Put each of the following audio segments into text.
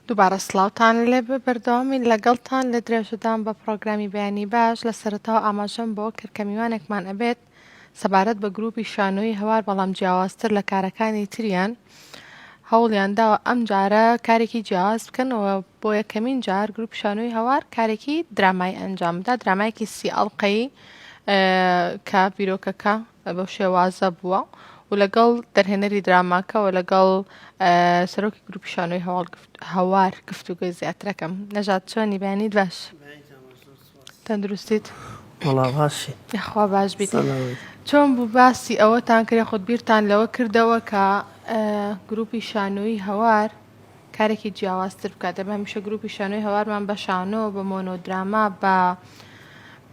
دووبارە سڵاوتان لێبێ بەردەوامین لەگەڵتان لە درێژەدان بە پڕۆگرامی بەیانی باش لە سەرەتاوە ئاماژەم بەوە کرد کە میوانێکمان ئەبێت سەبارەت بە گروپی شانۆیی هەوار بەڵام جیاوازتر لە کارەکانی تریان هەوڵیان داوە ئەم جارە کارێکی جیاواز بکەن و بۆ یەکەمین جار گروپی شانۆی هەوار کارێکی درامای ئەنجامدا درامایەکی سی ئەڵلقەی کە بیرۆکەکە بەو شێوازە بووە و لەگەڵ دەرهێنەری دراماکە و لەگەڵ سەرۆکی گروپی شانۆی هەوار گفتوگۆی زیاترەکەم نەژاد چۆنی بەیانیت باش تەندروستیت وەڵا باشی یاخوا باش بیت چۆن بوو باسی ئەوەتان کرد خۆت بیرتان لەوە کردەوە کە گروپی شانۆیی هەوار کارێکی جیاوازتر بکات ئێمە هەمیشە گروپی شانۆی هەوارمان بە شانۆ بە مۆنۆدراما بە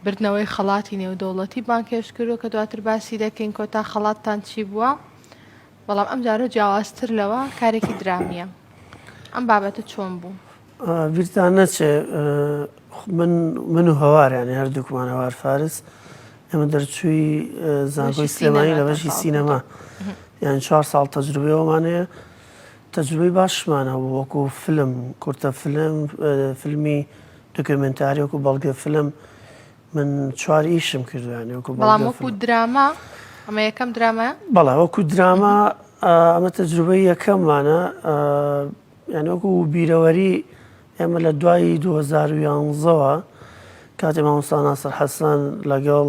بردنەوەی خەڵاتی نێودەوڵەتی بانگهێشت کردووە کە دواتر باسی دەکەین کۆتا خەڵاتتان چی بووە بەڵام ئەم جارە جیاوازتر لەوە کارێکی درامیە ئەم بابەتە چۆن بوو؟ بیرتان نەچێ من من و هەوار یانی هەردووکمان هەوار فارس ئێمە دەرچووی زانکۆی سلێمانی لە بەشی سینەما یان چوار ساڵ تەجروبەوەمان هەیە تەجروبەی باشمان هەبوو وەکو فلم کورتە فلم فیلمی دۆکیۆمێنتاری وەکو بەڵگە فلم من چوار ئیشم کردووە یانی وەکو بەڵام وەکو دراما ئەمە یەکەم درامایە؟ بەڵێ وەکو دراما ئەمە تەجروبەی یەکەممانە یانی وەکو بیرەوەری ئێمە لە دوای 2011ەوە کاتێ مامۆستا ناسر حەسەن لەگەڵ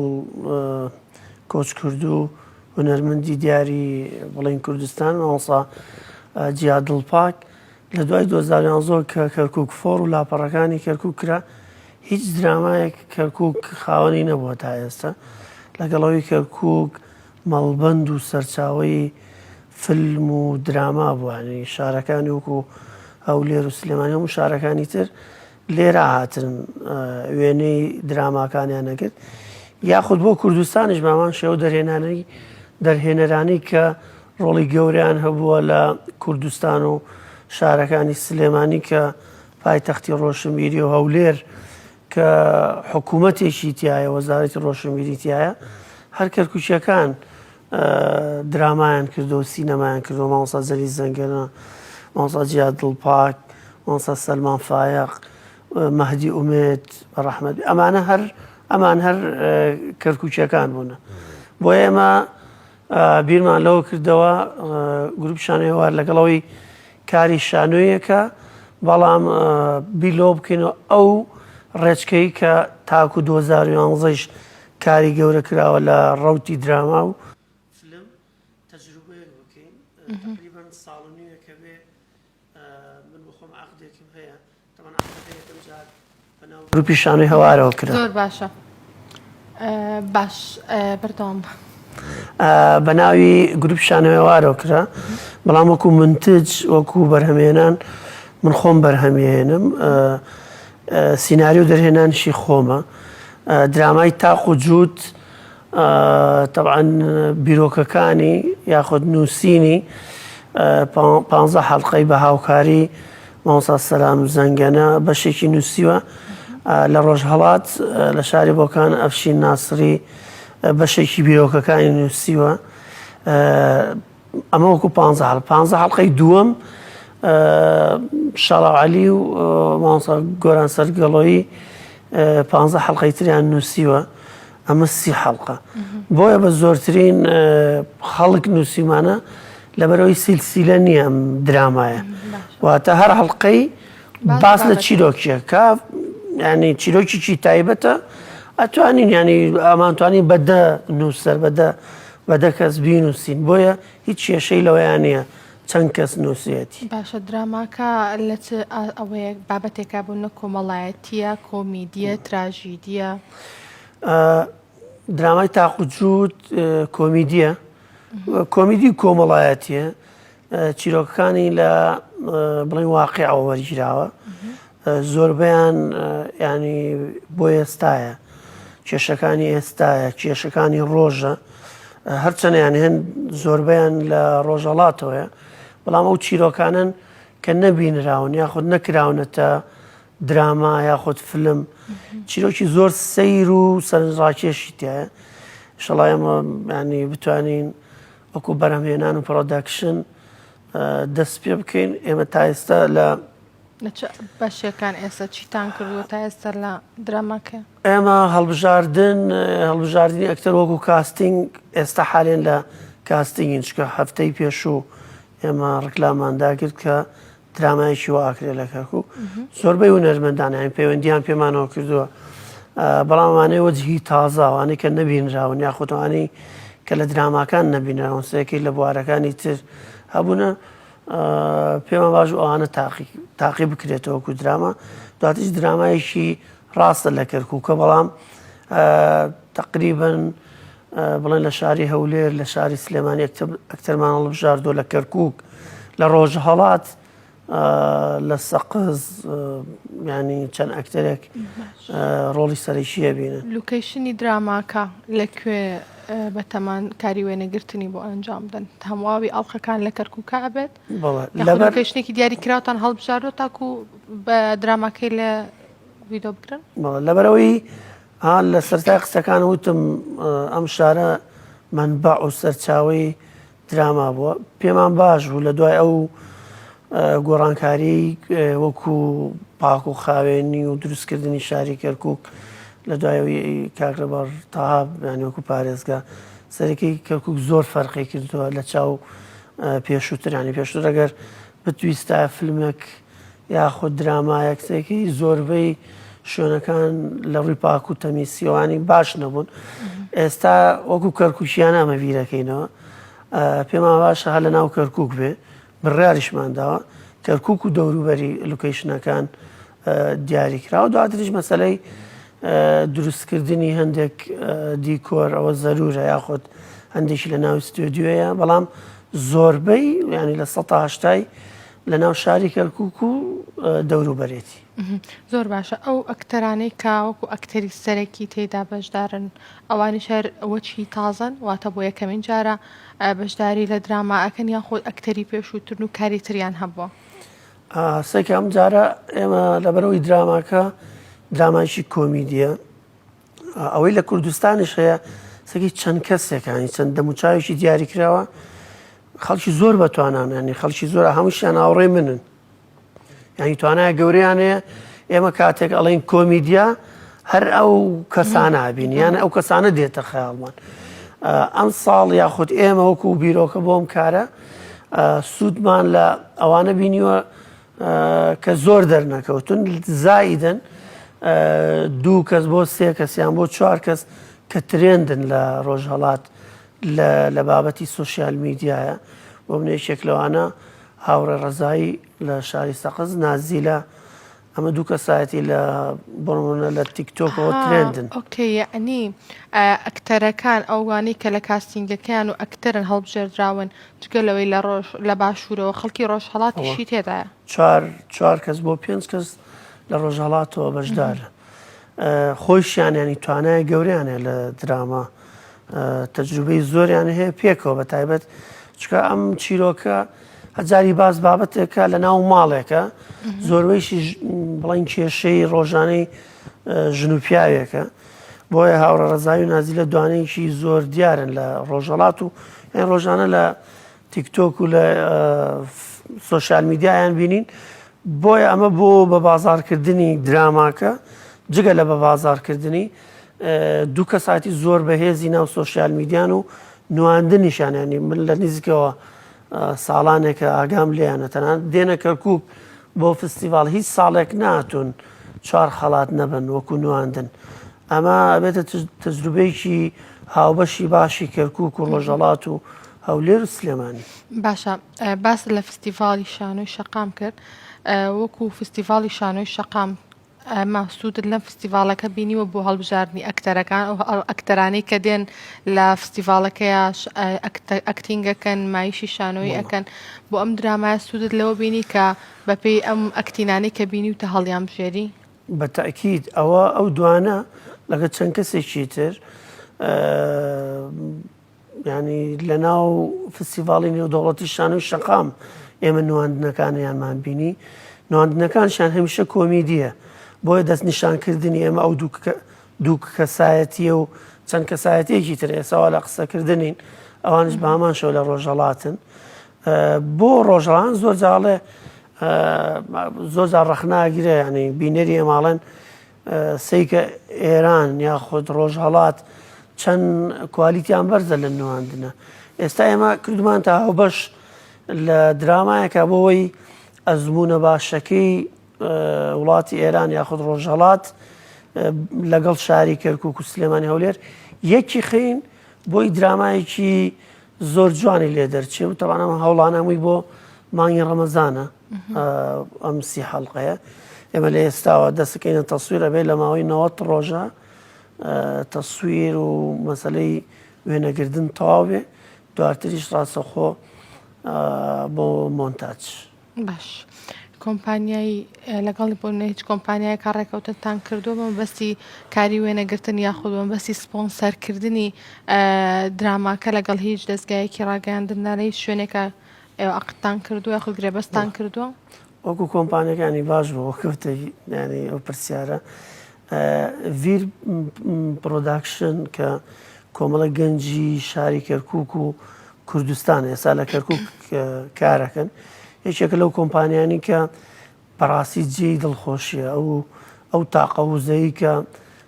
کۆچکردوو هونەرمەندی دیاری بڵێین کوردستان مامۆستا جیا دڵپاک لە دوای 2011 کە کەرکک فۆر و لاپەڕەکانی کەرکک کرا هیچ درامایەک کەرکک خاوەنی نەبووە تا ئێستا لەگەڵەوەی کەرکک مەڵبەند و سەرچاوەی فیلم و دراما بووانی شارەکانی وەکو هەولێر و سلێمانی هەموو شارەکانی تر لێرە هاتن وێنەی دراماکانیان نەکرد یاخود بۆ کوردستانیش بامان شێوە دەرهێنانی دەرهێنەرانی کە ڕۆڵی گەوریان هەبووە لە کوردستان و شارەکانی سلێمانی کە پایتەختی ڕۆشنبیری و هەولێر کە حکوومەتێکی تایە وەزارەتی ڕۆشنبیری تایە هەر کەرکوچیەکان درامایان کردو سینەمایان کردو مامۆستا جەلیل زەنگەنە مامۆستا جیاد دڵپاک مامۆستا سەلمان فایەق مەهدی ئومێد بە ڕەحمەت ئەمانە هەر ئەمان هەر کەرکوچیەکان بوون بۆ ئێمە بیرمان لەوە کردەوە گروپ شانۆی هەوار لەگەڵەوەی کاری شانۆیەکە بەڵام بیر لەوە بکەینەوە ئەو ڕێچکەی کە تاکو 2011 کاری گەورە کراوە لە ڕەوتی دراما و فلم تەجروبەیەک بکەین تقریبا ساڵ و نیوێکە بێ من بۆ خۆم عەقدێکم هەیە تەبعەن عەقدەکە یەکەم جار بەناو گروپی شانۆی هەوارەوە کرا. زۆر باشە باش بەردەوام بە. بە ناوی گروپ شانۆی هەوارەوە کرا بەڵام وەکو منتج وەکو بەرهەمێنان من خۆم بەرهەمێنم سیناریۆ دەرهێنانیشی خۆمە درامای تاق و جووت تەبعەن بیرۆکەکانی یاخود نووسینی پانزە حەڵقەی بە هاوکاری مامۆستا سەلام زەنگەنە بەشێکی نووسیوە لە ڕۆژهەڵات لە شاری بۆکان ئەفشین ناسری بەشێکی بیرۆکەکانی نووسیوە ئەمە وەکو پانزە حەڵ پانزە حەڵقەی دووەم شاڵاو عەلی و مامۆستا گۆران سەرگەڵۆیی پانزە حەڵقەی تریان نووسیوە ئەمە سی حەڵقە بۆیە بە زۆرترین خەڵک نووسیمانە لەبەرەوەی سیلسیلە نییە ئەم درامایە واتە هەر حەڵقەی باس لە چیرۆکیەکە ینی چیرۆکیی تایبەتە ئەتوانین ینی ئەمانتوانی بەدە نووسەر بەدە بە دە کەس بینووسین بۆیە هیچ کێشەی لەوەیا نییە چەند کەس نووسیەتی. باشە دراماکە لە چ ئەوەیەک بابەتێکا بوو نە کۆمەڵایەتیە کۆمیدیە تراژیدیە؟ درامای تاق و جووت کۆمیدیە کۆمیدی کۆمەڵایەتیە چیرۆکەکانی لە بڵێن واقیعەوە وەرگیراوە زۆربەیان ینی بۆ ئێستایە کێشەکانی ئێستایە کێشەکانی ڕۆژە هەرچەنیان هەن زۆربەیان لە ڕۆژەڵاتەوەیە بەڵام ئەو چیرۆکانن کە نەبینراون یاخود نەکراونەتە دراما یاخود فلم چیرۆکی زۆر سەیر و سەرنجڕاکێشی تایە شڵای ئەمە ینی بتوانین وەکو بەرهەمهێنان و production دەست پێ بکەین ئێمە تا ئێستا لە. لە چ بەشێکان ئێستا چیتان کردووە تا ئێستا لە دراماکە؟ ئێمە هەڵبژاردن هەڵبژاردنی ئەکتەر وەکو casting ئێستا حالێن لە casting ین چکە هەفتەی پێشوو ئێمە ڕکلامان داگرت کە درامایەکی وا ئاکرێ لە کەرکک زۆربەی هونەرمەندان یان پەیوەندیان پێمانەوە کردووە بەڵام ئەوانەی وەجهی تازە ئەوانەی کە نەبینراون یاخود ئەوانەی کە لە دراماکان نەبینراون سێکی لە بوارەکانی تر هەبوونە پێمان باش ئەوانە تاقی تاقی بکرێتەوە وەکو دراما دواتریش درامایەکی ڕاستە لە کەرکووکە بەڵام تقریبن بڵێن لە شاری هەولێر لە شاری سلێمانی ئەکتەرمان هەڵبژاردووە لە کەرکووک لە ڕۆژهەڵات لە سەقز ینی چەند ئەکتەرێک ڕۆڵی سەرەکیە بینن. location ی دراماکە لە کوێ بەتەمان کاری وێنەگرتنی بۆ ئەنجام بدەن؟ تەواوی ئەڵقەکان لە کەرکووکە ئەبێت؟ لەبەر location ێکی دیاری کراوتان هەڵبژاردووە تاکو بە دراماکەی لە ڤیدۆ بگرن؟ لەبەرەوەی ها لە سەرتای قسەکان وتم ئەم شارە مەنبەع و سەرچاوەی دراما بووە پێمان باش بوو لە دوای ئەو گۆڕانکاری وەکو پاک و خاوێنی و دروستکردنی شاری کەرکک لە دوای کاک ڕێبەر تاها یانی وەکو پارێزگا سەرەکی کەرکک زۆر فەرقی کردووە لە چاو پێشووترانی پێشتر ئەگەر بتویستە فیلمێک یاخود درامایەک سێکی زۆربەی شوێنەکان لە ڕووی پاک و تەمیسیەوانی باش نەبوون ئێستا وەکو کەرکوکیان ئەمە بیرەکەینەوە پێمان باشە هەر لە ناو کەرکک بێ بڕیاریشمان داوە کەرکک و دەوروبەری location ەکان دیاری کراوە دواتریش مەسلەی دروستکردنی هەندێک دیکۆر ئەوە زەرورە یاخود هەندێکی لە ناو ستۆدیۆیە بەڵام زۆربەی ینی لە 1970 لە ناو شاری کەرکوک و دەوروبەرێتی. زۆر باشە ئەو ئەکتەرانەی کە وەکو ئەکتەری سەرەکی تێیدا بەشدارن ئەوانیش هەر وەچی تازەن واتە بۆ یەکەمین جارە بەشداری لە دراما ئەکەن یاخود ئەکتەری پێشووترن و کاری تریان هەبووە؟ سەکە ئەم جارە ئێمە لەبەرەوەی دراماکە درامایکی کۆمیدیە ئەوەی لە کوردستانیش هەیە سەگی چەند کەسێکانی چەند دەموچاوێکی دیاری کراوە خەڵکی زۆر بە توانان ینی خەڵکی زۆر هەمووشیان هاوڕێی منن ینی توانای گەوریان هەیە ئێمە کاتێک ئەڵێن کۆمیدیا هەر ئەو کەسانە بین یان ئەو کەسانە دێتە خەیاڵمان ئەم ساڵ یاخود ئێمە وەکو بیرۆکە بۆم کارە سوودمان لە ئەوانە بینیوە کە زۆر دەرنەکەوتون زائیدن دوو کەس بۆ سێ کەسیان بۆ چوار کەس کە trend ن لە ڕۆژهەڵات لە بابەتی سۆشیال میدیایە بۆ من یەکێک لەوانە هاوڕێ ڕەزایی لە شاری سەقز نازیلە ئەمە دوو کەسایەتی لە بۆنمونە لە تیکتۆکەوە trend ن. okay یەعنی ئەکتەرەکان ئەوانەی کە لە casting ەکەیان و ئەکتەرن هەڵبژێردراون جگە لەوەی لە ڕۆژ لە باشوورەوە خەڵکی ڕۆژهەڵاتیشی تێدایە. چوار چوار کەس بۆ پێنج کەس لە ڕۆژهەڵاتەوە بەشدارن. خۆیشیان ینی توانای گەوریان هەیە لە دراما تەجروبەی زۆریان هەیە پێکەوە بە تایبەت چکە ئەم چیرۆکە هەجاری باز بابەتێکە لە ناو ماڵێکە زۆربەیشی بڵین کێشەی ڕۆژانەی ژن و پیاوێکە بۆیە هاوڕە ڕەزاوی و نازی لە دوانەیەکی زۆر دیارن لە ڕۆژهڵات و یان ڕۆژانە لە تیکتۆک و لە سۆشیال میدیایان بینین بۆیە ئەمە بۆ بە بازاڕکردنی دراماکە جگە لە بە بازاڕکردنی دوو کەساتی زۆر بەهێزی ناو سۆشیال میدیان و نواندنیشان ینی من لە نزیکەوە ساڵانێکە ئاگام لێیانە تەنان دێنە کەرکک بۆ فستیڤاڵ هیچ ساڵێک ناتون چوار خەڵات نەبن وەکو نواندن ئەمە ئەبێتە تەجروبەیەکی هاوبەشی باشی کەرکک و ڕۆژهەڵات و هەولێر و سلێمانی. باشە باست لە فستیڤاڵی شانۆی شەقام کرد وەکو فستیڤاڵی شانۆی شەقام ئەمە سوودت لەم فستیڤاڵەکە بینیوە بۆ هەڵبژاردنی ئەکتەرەکان ئەو ئەکتەرانەی کە دێن لە فستیڤاڵەکەیا acting ەکەن نمایشی شانۆیی ئەکەن بۆ ئەم درامایە سوودت لەوە بینی کە بەپێی ئەم acting انەی کە بینیوتە هەڵیان بژێری؟ بە تەئکید ئەوە ئەو دوانە لەگەڵ چەند کەسێکی تر یانی لە ناو فستیڤاڵی نێودەوڵەتی شانۆی شەقام ئێمە نواندنەکانیانمان بینی نواندنەکانشان هەمیشە کۆمیدیە بۆیە دەستنیشانکردنی ئێمە ئەو دوو کەسایەتیە و چەند کەسایەتێکی تر ئێساوا لە قسەکردنین ئەوانش بە هەمان شەو لە ڕۆژهەڵاتن بۆ ڕۆژهەڵان زۆر جاڵێ. زۆر جار ڕەخناگرێ ینی بینەری ئێماڵێن سەیکە ئێران یاخود ڕۆژهەڵات چەند کوالیتیان بەرزە لە نواندنە ئێستا ئێمە کردمان تا هاوبەش لە درامایەکە بۆەوەی ئەزمونە باشەکەی وڵاتی ئێران یاخود ڕۆژهەڵات لەگەڵ شاری کەرکک و سلێمانی هەولێر یەکی خین بۆی درامایەکی زۆر جوانی لێ دەرچێ و تەوان ئەم هەوڵانە هەمووی بۆ مانگی ڕەمەزانە ئەم سی حەڵقەیە ئێمە لە ئێستاوە دەستەکەینە تەسویر ئەبێ لە ماوەی 90 ڕۆژە تەسویر و مەسلەی وێنەگردن تەواو بێ دواتریش ڕاستەخۆ بۆ مۆنتاج. باش کۆمپانیای لەگەڵ بۆ هیچ کۆمپانیایەکە ڕێکەوتنتان کردووە بە مەبەستی کاری وێنەگرتن یاخود بە مەبەستی سپۆنسەرکردنی دراماکە لەگەڵ هیچ دەستگایەکی ڕاگەیاندندا لە هیچ شوێنێکە ئێوە عەقدتان کردووە یاخود گرێبەستتان کردووە؟ وەکو کۆمپانیەکانی باش بۆ کەوتە ینی ئەو پرسیارە ڤیر production کە کۆمەڵە گەنجی شاری کەرکک و کوردستان ئێستا لە کەرکک کارەکەن یەکێکە لەو کۆمپانیانی کە بەڕاستی جێی دڵخۆشیە ئەو ئەو تاقە وزەی کە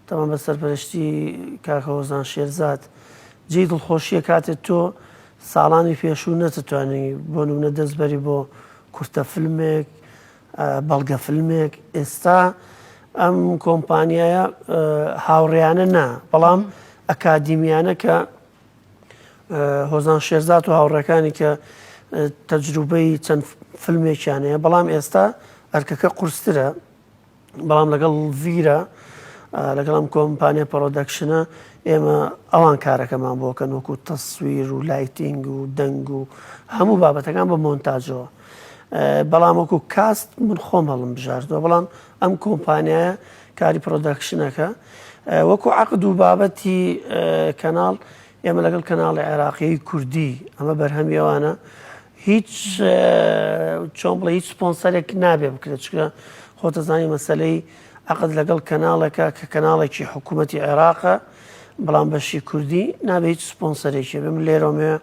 تەمان بە سەرپەرشتی کاکە هۆزان شێرزاد جێی دڵخۆشیە کاتێک تۆ ساڵانی پێشوو نەتتوانی بۆ نمونە دەست بەری بۆ کورتە فیلمێک بەڵگە فیلمێک ئێستا ئەم کۆمپانیایە هاوڕێیانە نا بەڵام ئەکادیمیانە کە هۆزان شێرزاد و هاوڕێکانی کە تەجروبەی چەند فیلمێکیان هەیە بەڵام ئێستا ئەرکەکە قورسترە بەڵام لەگەڵ ڤیرە لەگەڵ ئەم کۆمپانیا production ە ئێمە ئەوان کارەکەمان بۆکەن وەکو تەسویر و lighting و دەنگ و هەموو بابەتەکان بە مۆنتاجەوە بەڵام وەکو cast من خۆم هەڵم بژاردووە بەڵام ئەم کۆمپانیایە کاری production ەکە وەکو عقد و بابەتی کەناڵ ئێمە لەگەڵ کەناڵی عێراقیی کوردی ئەمە بەرهەمی ئەوانە هیچ چۆن بڵێ هیچ سپۆنسەرێک نابێ بکرێت چکە خۆتەزانی مەسلەی عقد لەگەڵ کەناڵێکە کە کەناڵێکی حکوومەتی عێراقە بەڵام بەشی کوردی نابێ هیچ سپۆنسەرێکی بێ من لێرەمێ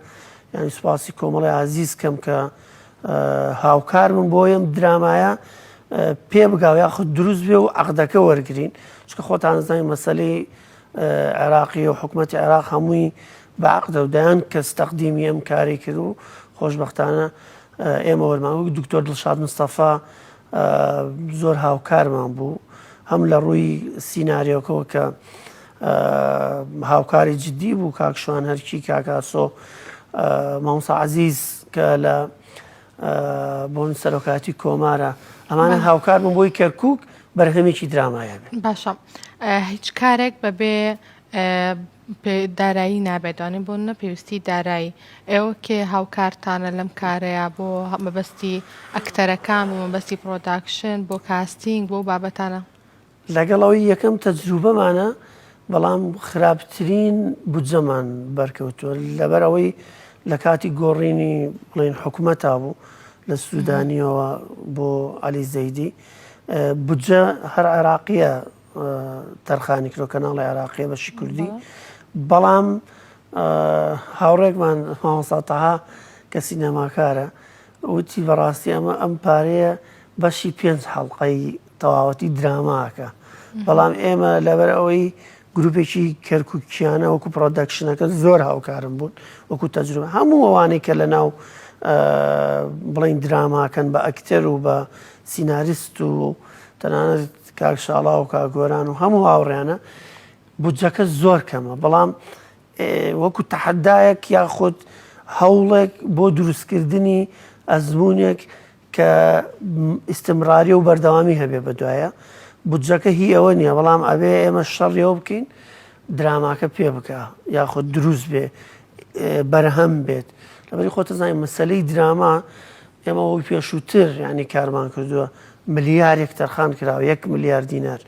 یعنی سوپاسی کۆمەڵی ئازیز کەم کە هاوکار بم بۆ ئەم درامایە پێ بگاو یاخود دروست بێ و عقدەکە وەرگین چکە خۆتان زانین مەسلەی عێراقی و حکومەتی عێراق هەمووی بە عقدە و دەیان کەس تەقدیمی ئەم کاری کرد و خۆشبەختانە ئێمە وەرمان وەک دکتۆر دڵشاد مستەفا زۆر هاوکارمان بوو هەم لە ڕووی سیناریۆکەوە کە هاوکاری جددی بوو کاک شوان هەرکی کاکاسۆ مامۆستا عەزیز کە لە بۆن سەرۆکاتی کۆمارە ئەمانە هاوکار بوون بۆی کەرکک بەرهەمێکی درامایە بێت. باشە هیچ کارێک بەبێ دارایی نابێت دوانێ بۆ نە پێویستی دارایی ئێوە کێ هاوکارتانە لەم کارەیە بۆ مەبەستی ئەکتەرەکان بۆ مەبەستی production بۆ casting بۆ بابەتانە؟ لەگەڵ ئەوەی یەکەم تەجروبەمانە بەڵام خراپترین بودجەمان بەرکەوتووە لەبەر ئەوەی لە کاتی گۆڕینی بڵێن حکومەتا بوو لە سوودانیەوە بۆ عەلی زەیدی بودجە هەر عێراقیە تەرخانی کرۆ کەناڵی عێراقیە بەشی کوردی بەڵام هاوڕێکمان مامۆستا تەها کە سینەماکارە وتی بەڕاستی ئەمە ئەم پارەیە بەشی پێنج حەڵقەی تەواوەتی دراماکە بەڵام ئێمە لەبەر ئەوەی گروپێکی کەرکوکیانە وەکو production ەکە زۆر هاوکارم بوون وەکو تەجروبە هەموو ئەوانەی کە لە ناو بڵین دراماکەن بە ئەکتەر و بە سیناریست و تەنانەت کاک شاڵا و کاک گۆران و هەموو هاوڕیانە بودجەکە زۆر کەمە بەڵام وەکو تەحەدایەک یاخود هەوڵێک بۆ دروستکردنی ئەزمونێک کە ئیستمراری و بەردەوامی هەبێ بەدوایە بودجەکە هی ئەوە نییە بەڵام ئەبێ ئێمە شەڕیەوە بکەین دراماکە پێ بکە یاخود دروست بێ بەرهەم بێت لەبەری خۆتەزانانی مەسلەی دراما ئێمە وەک پێشووتر ینی کارمان کردووە ملیارێک تەرخان کراوە یەک ملیار دینار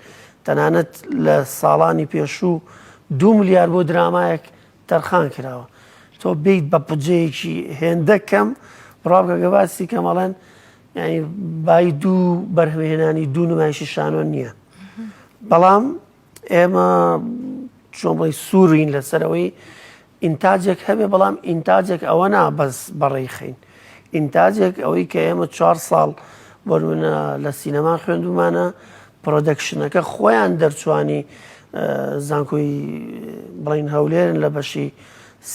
تەنانەت لە ساڵانی پێشوو دو ملیار بۆ درامایەک تەرخان کراوە تۆ بیت بە بودجەیەکی هێندە کەم بڕاوکە گە باسی کەمەڵێن ینی بای دوو بەرهەمهێنانی دوو نمایشی شانۆ نییە بەڵام ئێمە چۆن بڵێ سوورین لەسەرەوەی ئینتاجێک هەبێ بەڵام ئینتاجێک ئەوە نا بەس بەڕێی خەین ئینتاجێک ئەوەی کە ئێمە چوار ساڵ بۆ نمونە لە سینەما خوێندومانە production ەکە خۆیان دەرچوانی زانکۆی بڵین هەولێرن لە بەشی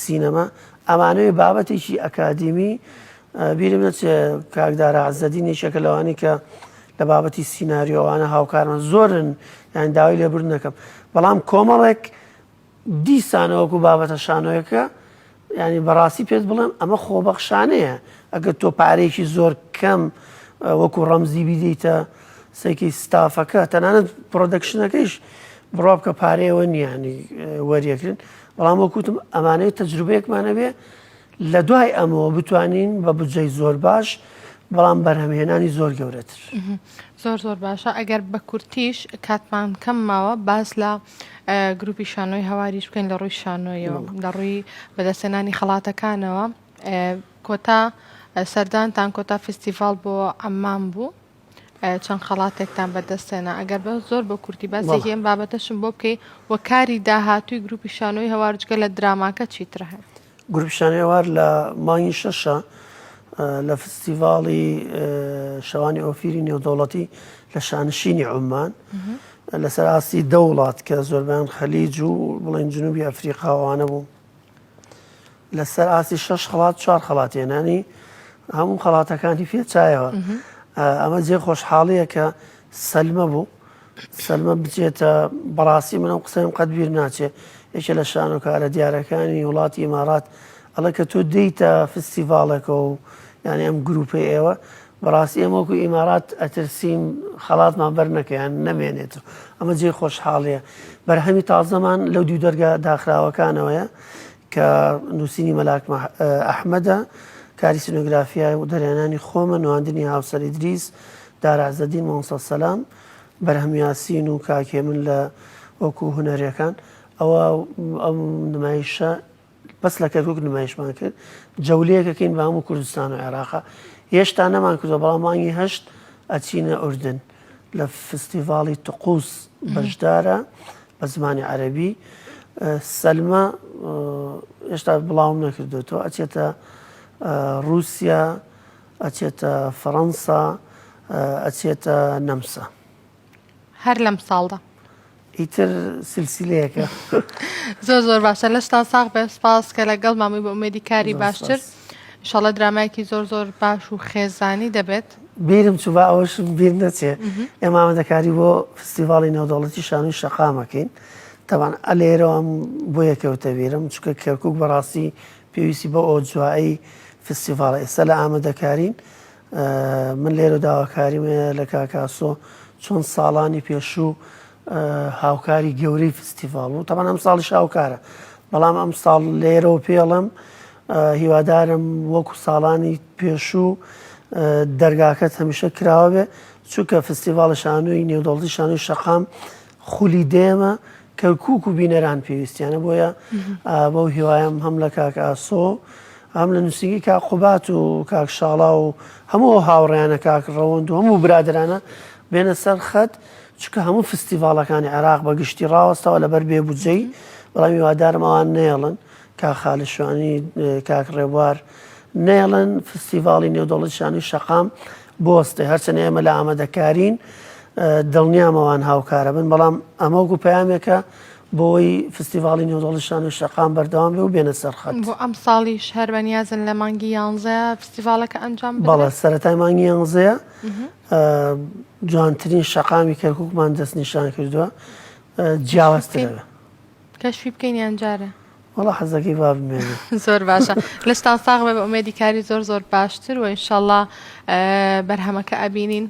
سینەما ئەمانەوێ بابەتێکی ئەکادیمی بیرم نەچێ کاک دارا عزەدین یەکێکە لەوانەی کە لە بابەتی سیناریۆوانە هاوکارمان زۆرن یان داوای لێبوردن دەکەم بەڵام کۆمەڵێک دیسانەوەکو بابەتە شانۆیەکە ینی بەڕاستی پێت بڵێم ئەمە خۆبەخشانەیە ئەگەر تۆ پارێکی زۆر کەم وەکو ڕەمزی بیدەیتە سێکی ستافەکە تەنانەت production ەکەیش بڕوا بکە پارەیەوە نییە وەریەکرن بەڵام وەکوتم ئەمانەیە تەجروبەیەکمانە بێ لە دوای ئەمەوە بتوانین بە بودجەی زۆر باش بەڵام بەرهەمهێنانی زۆر گەورەتر. زۆر زۆر باشە ئەگەر بە کورتیش کاتمان کەم ماوە باس لە گروپی شانۆی هەواریش بکەین لە ڕووی شانۆیەوە لە ڕووی بەدەستهێنانی خەڵاتەکانەوە کۆتا سەردانتان کۆتا فستیڤاڵ بۆ عەممان بوو چەند خەڵاتێکتان بەدەستهێنا ئەگەر بە زۆر بە کورتی باسێکی ئەم بابەتەشم بۆ بکەی و کاری داهاتووی گروپی شانۆی هەوار جگە لە دراماکە چیتر هەیە؟ گروپی شانۆی هەوار لە مانگی شەشە لە فستیڤاڵی شەوانی ئۆفیری نێودەوڵەتی لە شانشینی عومان لەسەر ئاستی دە وڵات کە زۆربیان خەلیج و بڵێن جنوبی ئەفریقاوانە بوو لەسەر ئاستی شەش خەڵات چوار خەڵات هێنانی هەموو خەڵاتەکانی پێچایەوە ئەمە جێ خۆشحاڵیە کە سەلمە بوو سەلمە بچێتە بەڕاستی منەوە قسەیم قەت بیر ناچێ یەکێ لە شانۆکارە دیارەکانی وڵاتی ئیمارات ئەڵێ کە تۆ دێیتە فستیڤاڵێکەوە و یعنی ئەم گروپەی ئێوە بەڕاستی ئێمە وەکو ئیمارات ئەترسین خەڵاتمان بەر نەکە یان نەمێنێت ئەمە جێی خۆشحاڵیە بەرهەمی تازەمان لەو دوو دەرگا داخراوەکانەوەیە کە نووسینی مەلاک ئەحمەدە، کاری سینۆگرافیای و دەرهێنانی خۆمە، نواندنی هاوسەر ئیدریس، دارا عزەدین، مامۆستا سەلام، بەرهەم یاسین و کاک هێمن لە وەکو هونەریەکان. ئەوە ئەم نمایشە بەس لە کەرکوک نمایشمان کرد، جەولەیەکەکەین بە هەموو کوردستان و عێراقا. هێشتا نەمان کردووە، بەڵام مانگی هەشت ئەچینە ئوردن لە فستیڤاڵی تقوس بەشدارە. بە زمانی عەرەبی سەلمە هێشتا بڵاوم نەکردوێتەوە ئەچێتە رووسیا ئەچێتە فەڕەنسا ئەچێتە نەمسا هەر لەم ساڵدا ئیتر سلسلەیەکە زۆر زۆر باشە لەشتان ساغ بێ سپاس کە لەگەڵ مامەی بە ئومێدی کاری باشتر ئیشەڵا درامایەکی زۆر زۆر باش و خێزانی دەبێت. بیرم چوو با ئەوەشم بیر نەچێ ئێمە ئامادەکاری بۆ فستیڤاڵی نێودەوڵەتی شانۆی شەقام ئەکەین تەبعەن ئەلێرەوە ئەم بۆ یەکەوتە بیرم چونکە کەرکوک بەڕاستی پێویستی بە ئۆجوایی فستیڤاڵە ئێستا لە ئامادەکارین من لێرە داواکاریم هەیە لە کاک ئاسۆ چۆن ساڵانی پێشوو هاوکاری گەورەی فستیڤاڵ بوو تەبعەن ئەم ساڵیش هاوکارە بەڵام ئەم ساڵ لێرەوە پێڵم هیوادارم وەکو ساڵانی پێشوو دەرگاکەت هەمیشە کراوە بێ چونکە فستیڤاڵی شانۆی نێودەوڵەتی شانۆی شەقام خولی دێمە کەرکوک و بینەران پێویستیانە بۆیە بەو هیوایم هەم لە کاک ئاسۆ هەم لە نووسینگی کاک قوبات و کاک شاڵا و هەموو ئەو هاوڕێیانە کاک ڕەوەند و هەموو برادرانە بێنە سەر خەت چونکە هەموو فستیڤاڵەکانی عێراق بە گشتی ڕاوەستاوە لەبەر بێ بودجەی بەڵام هیوادارم ئەوان نەیەڵن کاک خالد شوانی، کاک ڕێبوار نەیەڵن فستیڤاڵی نێودەوڵەتی شانۆی شەقام بوەستێ، هەرچەندە ئێمە لە ئامادەکارین دڵنیام ئەوان هاوکارە بن، بەڵام ئەمە وەکو پەیامێکە بۆی فستیڤاڵی نێودەوڵەتی شانۆی شەقام بەردەوام بێ و بێنە سەر خەت. بۆ ئەمساڵیش هەر بەنیازن لە مانگی یانزەیە فستیڤاڵەکە ئەنجام بدرێت؟ بەڵێ سەرەتای مانگی یانزەیە جوانترین شەقامی کەرکووکمان دەستنیشان کردووە جیاوازترە. کەشفی بکەین یان جارێ؟ وەڵا حەزەکەی با بمێنێ. زۆر باشە لەشتان ساغ بێ بە ئومێدی کاری زۆر زۆر باشتر و ئینشەڵا بەرهەمەکە ئەبینین.